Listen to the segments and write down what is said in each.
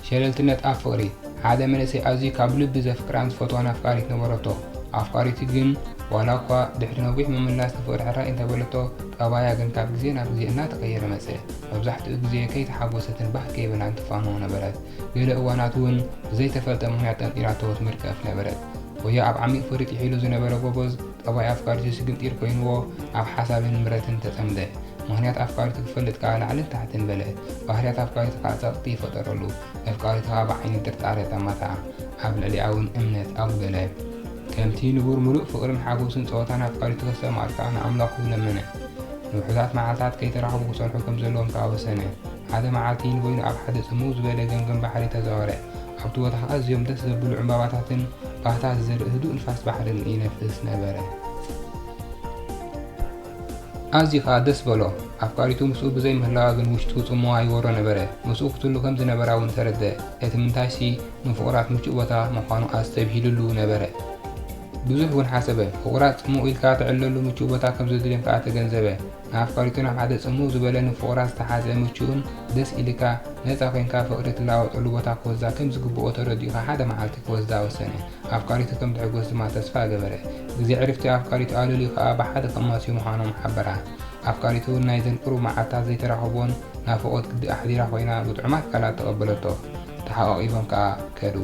ሸለልትነት ኣብ ፍቕሪ። ሓደ መንእሰይ ኣዝዩ ካብ ልቢ ዘፍቅራን ዝፈትዋን ኣፍቃሪት ነበረቶ። ኣፍቃሪቱ ግን ዋላ እኳ ድሕሪ ነዊሕ ምምላስ ንፍቕሪ ሕራይ እንተበለቶ፣ ጠባያ ግን ካብ ግዜ ናብ ግዜ እናተቐየረ መጸ። መብዛሕትኡ ግዜ ከይተሓጎሰትን ባህ ከይበላን ትፋኖ ነበረት። ገለ እዋናት እውን ብዘይተፈልጠ ምኽንያት ጠንጢናቶ ትምርቀፍ ነበረት። ወዮ ኣብ ዓሚቕ ፍቕሪ ጥሒሉ ዝነበረ ጎበዝ ጠባይ ኣፍቃሪቱ ስግንጢር ኮይንዎ ኣብ ሓሳብን ምረትን ተጸምደ። ምኽንያት ኣፍቃሪቱ ክፈልጥ ከኣ ላዕልን ታሕትን በለ። ባህርያት ኣፍቃሪቱ ከኣ ጸቕጢ ፈጠረሉ። ነፍቃሪቱ ከኣ ብዓይኒ ጥርጣረ ጠመታ። ኣብ ልዕሊኣ እውን እምነት ኣጉደለ። ከምቲ ንቡር ምሉእ ፍቕርን ሓጎስን ጸወታን ኣፍቃሪቱ ከስተማቕር ከኣ ንኣምላኹ ለመነ። ንውሑዳት መዓልታት ከይተራኸቡ ክጸንሑ ከም ዘለዎም ከኣ ወሰነ። ሓደ መዓልቲ ንበይኑ ኣብ ሓደ ጽምው ዝበለ ገምገም ባሕሪ ተዛወረ። ኣብቲ ቦታ ከኣ ኣዝዮም ደስ ዘብሉ ዕምባባታትን ባህታ ዝዘርእ ህዱእ ንፋስ ባሕርን ይነፍስ ነበረ። ኣዝዩ ከኣ ደስ በሎ። ኣፍቃሪቱ ምስኡ ብዘይ ምህላዋ ግን ውሽጡ ጽምዋ ይወሮ ነበረ። ምስኡ ክትህሉ ከም ዝነበራ እውን ተረድአ። እቲ ምንታይሲ ንፍቑራት ምቹእ ቦታ ምዃኑ ኣስተብሂሉሉ ነበረ። ብዙሕ እውን ሓሰበ። ፍቑራት ጽምው ኢልካ ተዕልለሉ ምቹእ ቦታ ከም ዘድልዮም ከኣ ተገንዘበ። ንኣፍቃሪቱ ናብ ሓደ ጽምው ዝበለ ንፍቑራት ዝተሓጽበ ምቹእን ደስ ኢልካ ነጻ ኮይንካ ፍቕሪ ትለዋወጠሉ ቦታ ክወስዳ ከም ዝግብኦ ተረዲኡ ከኣ ሓደ መዓልቲ ክወስዳ ወሰነ። ኣፍቃሪቱ ከም ትሕጎስ ድማ ተስፋ ገበረ። ግዜ ዕርፍቲ ኣፍቃሪቱ ኣለልዩ ከኣ ብሓደ ከማስዩ ምዃኖም ሓበራ። ኣፍቃሪቱ እውን ናይዘን ቁሩብ መዓልታት ዘይተራኸቡወን ናፍቖት ግዲ ኣሕዲራ ኮይና ብጥዑማት ቃላት ተቐበለቶ። ተሓቋቒፎም ከኣ ከዱ።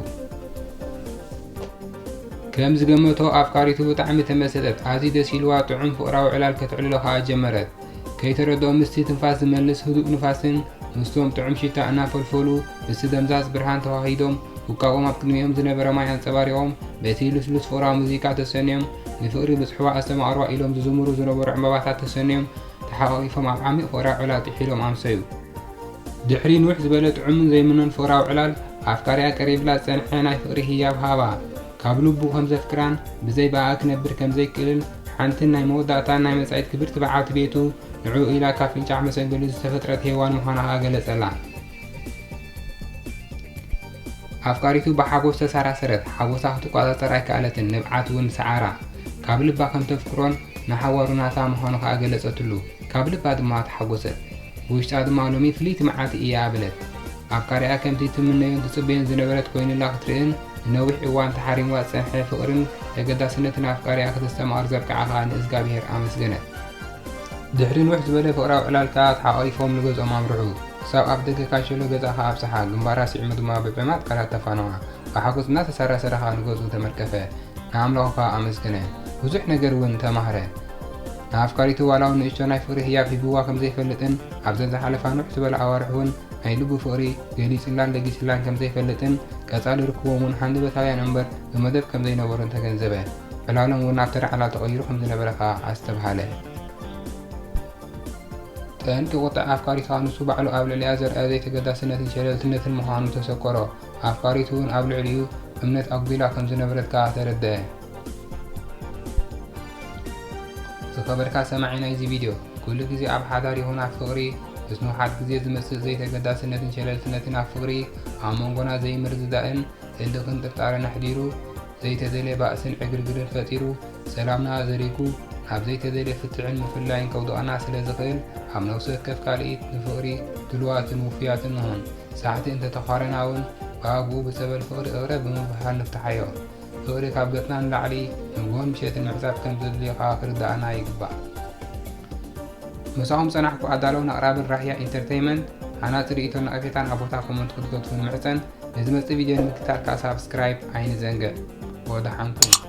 ከም ዝገመቶ ኣፍቃሪቱ ብጣዕሚ ተመሰጠት። ኣዝዩ ደስ ኢልዋ ጥዑም ፍቕራዊ ዕላል ከተዕልሎ ከኣ ጀመረት። ከይተረድኦ ምስቲ ትንፋስ ዝመልስ ህዱእ ንፋስን ምስቶም ጥዑም ሽታ እናፈልፈሉ ምስቲ ደምዛዝ ብርሃን ተዋሂዶም ውቃቖም ኣብ ቅድሚኦም ዝነበረ ማይ ኣንጸባሪቖም በቲ ልስሉስ ፍቕራዊ ሙዚቃ ተሰንዮም ንፍቕሪ ብጽሕዋ ኣስተማቕርዋ ኢሎም ዝዝምሩ ዝነበሩ ዕምባባታት ተሰንዮም ተሓቋቒፎም ኣብ ዓሚቕ ፍቕራዊ ዕላል ጥሒሎም ኣምሰዩ። ድሕሪ ንውሕ ዝበለ ጥዑምን ዘይምኖን ፍቕራዊ ዕላል ኣፍቃሪኣ ቀሪብላ ዝጸንሐ ናይ ፍቕሪ ህያብ ሃባ። ካብ ልቡ ከም ዘፍቅራን ብዘይ ብኣኣ ክነብር ከም ዘይክእልን ሓንትን ናይ መወዳእታን ናይ መጻኢት ክብርቲ በዓልቲ ቤቱ ንዕኡ ኢላ ካብ ፍንጫሕ መሰንገሊ ዝተፈጥረት ሄዋን ምዃና ከኣ ገለጸላ። ኣፍቃሪቱ ብሓጎስ ተሰራሰረት። ሓጎሳ ክትቆጻጸር ኣይከኣለትን። ንብዓት እውን ሰዓራ። ካብ ልባ ከም ተፍቅሮን ንሓዋሩ ናታ ምዃኑ ከኣ ገለጸትሉ። ካብ ልባ ድማ ተሓጎሰት። ብውሽጣ ድማ ሎሚ ፍልይቲ መዓልቲ እያ በለት። ኣፍቃሪኣ ከምቲ ትምነዮን ትጽበዮን ዝነበረት ኮይኑላ ክትርእን ንነዊሕ እዋን ተሓሪምዋ ዝጸንሐ ፍቕርን ተገዳስነትን ኣፍቃሪኣ ከተስተማቕር ዘብቅዓ ከኣ ንእዝጋብሄር ኣመስገነት። ድሕሪ ንውሕ ዝበለ ፍቕራዊ ዕላል ከኣ ተሓቋቒፎም ንገዝኦም ኣምርሑ። ክሳብ ኣፍ ደገ ካንሸሎ ገዛ ከኣ ኣብጽሓ፣ ግንባራ ስዒሙ ድማ ብጥዑማት ቃላት ተፋነዋ። ብሓጎስ እናተሰራሰረ ከኣ ንገዝኡ ተመልከፈ። ንኣምላኹ ከኣ ኣመስገነ። ብዙሕ ነገር እውን ተማህረ። ንኣፍቃሪቱ ዋላ እውን ንእሽቶ ናይ ፍቕሪ ህያብ ሂብዋ ከም ዘይፈልጥን ኣብዘን ዝሓለፋ ንውሕ ዝበላ ኣዋርሕ እውን ናይ ልቡ ፍቕሪ ገሊጽላን ለጊስላን ከም ዘይፈልጥን ቀጻሊ ርክቦም እውን ሃንደበታውያን እምበር ብመደብ ከም ዘይነበሩን ተገንዘበ። ዕላሎም እውን ናብ ተራ ዕላል ተቐይሩ ከም ዝነበረ ከኣ ኣስተብሃለ። ጠንቂ ቁጥዐ ኣፍቃሪቱ ከኣ ንሱ ባዕሉ ኣብ ልዕሊኣ ዘርኣዮ ዘይተገዳስነትን ሸለልትነትን ምዃኑ ተሰቆሮ። ኣፍቃሪቱ እውን ኣብ ልዕሊኡ እምነት ኣጉዲላ ከም ዝነበረት ከኣ ተረድአ። ዝኸበርካ ሰማዒ ናይዚ ቪድዮ፣ ኩሉ ግዜ ኣብ ሓዳር ይኹን ኣብ ፍቕሪ፣ ምስ ንውሓት ግዜ ዝመጽእ ዘይተገዳስነትን ሸለልትነትን ኣብ ፍቕሪ፣ ኣብ መንጎና ዘይምርድዳእን ህልኽን ጥርጣረን ኣሕዲሩ፣ ዘይተደልየ ባእስን ዕግርግርን ፈጢሩ፣ ሰላምና ዘሪጉ፣ ናብ ዘይተደልየ ፍትሕን ምፍላይን ከውድቐና ስለ ዝኽእል፣ ኣብ ነፍሲ ወከፍ ካልኢት ንፍቕሪ ድሉዋትን ውፉያትን ንኹን። ሳሕቲ እንተተዃረና እውን፣ ብኣግኡ ብጸበል ፍቕሪ እቕረ ብምብህሃል ንፍትሓዮ። ፍቕሪ ካብ ገጽና ንላዕሊ ንግሆን ምሸትን ምሕጻብ ከም ዘድልዮ ከኣ ክርድኣና ይግባእ። ምሳኹም ዝጸናሕኩ ኣዳለውን ኣቕራብን ራህያ ኢንተርተይመንት፣ ሃናጺ ርእይቶን ነቐፌታን ኣብ ቦታ ኮመንት ክትገድፉ ንምሕጸን። ንዝመጽእ ቪድዮ ንምክትታል ከኣ ሳብስክራይብ ኣይንዘንግዕ። ወደሓንኩም።